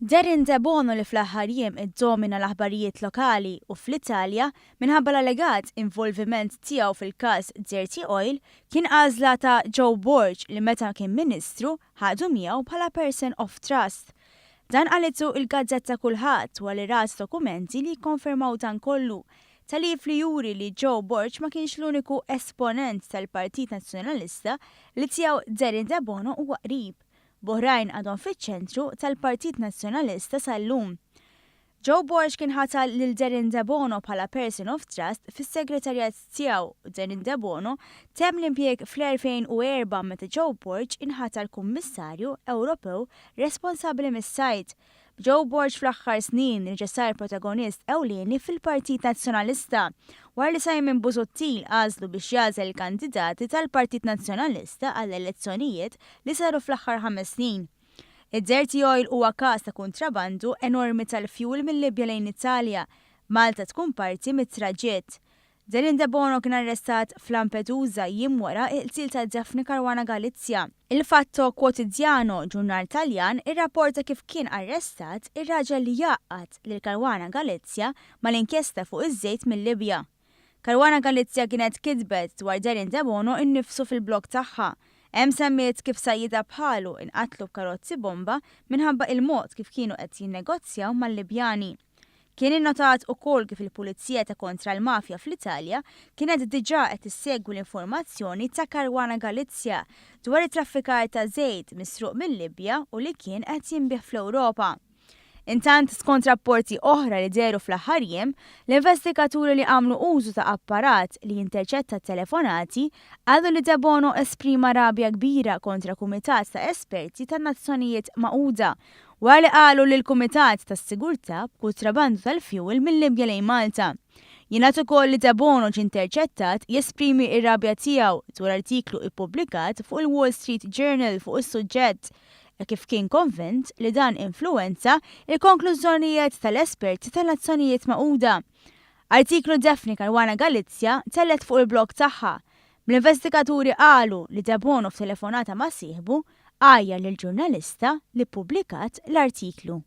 Darren Debono li fl-aħħar jiem iddomina l-aħbarijiet lokali u fl-Italja minħabba l-allegat involviment tiegħu fil-każ Dirty Oil kien għażla ta' Joe Borg li meta kien Ministru ħadu miegħu bħala person of trust. Dan qalitu il-gazzetta Kullħadd wara li rat dokumenti li jikkonfermaw dan kollu. Tagħrif li juri li Joe Borg ma kienx l-uniku esponent tal-Partit Nazzjonalista li tiegħu Darren Debono huwa qrib. B'oħrajn għadhom fiċ-ċentru tal-Partit Nazzjonalista sal-lum. Joe Borg kien ħatar lil Darren Debono bħala person of trust fis-segretarjat tiegħu. Darren Debono temm l-impjeg fl-2004 meta Joe Borg inħatar Kummissarju Ewropew responsabbli mis-sajd. Joe Borg fl-aħħar snin reġa' sar protagonist ewlieni fil-Partit Nazzjonalista wara li Simon Busuttil għażlu biex jagħżel il-kandidati tal-Partit Nazzjonalista għall-elezzjonijiet li saru fl-aħħar 5 snin. Id-Dirty Oil huwa każ ta' kontrabandu enormi tal-fuel mill-Libja lejn Italja, Malta tkun parti mit-traġitt. Darren Debono kien arrestat f'Lampedusa jiem wara il-qtil ta' Daphne Caruana Galizia. Il Fatto Quotidiano, ġurnal Taljan, irrapporta kif kien arrestat ir-raġel li jgħaqqad lil Caruana Galizia mal-inkjesta fuq iż-żejt mill-Libja. Caruana Galizia kienet kitbet dwar Darren Debono innifsu fil-blog tagħha. Hemm semmiet kif sajjieda bħalu inqatlu b'karozzi bomba minħabba il-mod kif kienu qed jinnegozjaw mal-Libjani. Kien innotat ukoll kif il-Pulizija ta' kontra l-mafja fl-Italja kienet diġà qed issegwi l-informazzjoni ta' Caruana Galizia dwar it-traffikar ta' żejt misruq mill-Libja u li kien qed jinbiegħ fl-Ewropa. Intant, skont rapporti oħra li dehru fl-aħħar jiem, l-investigaturi li għamlu użu ta' apparat li jinterċetta telefonati qalu li Debono esprima rabja kbira kontra kumitat ta' esperti tan-Nazzjonijiet Magħquda wara li qalu li l-Kumitat tas-Sigurtà b'kontrabandu tal-fuel mill-Libja lejn Malta. Jingħad ukoll li Debono ġie interċettat jesprimi r-rabja tiegħu dwar artiklu ippubblikat fuq il-Wall Street Journal fuq is-suġġett e kif kien konvint li dan influenza il-konklużjonijiet tal-esperti tal-Nazzjonijiet Magħquda. Artiklu Daphne Caruana Galizia tellgħet fuq il-blog tagħha. L-investigaturi qalu li Debono f'telefonata ma' sieħbu għajjar lill-ġurnalista li ppubblikat l-artiklu.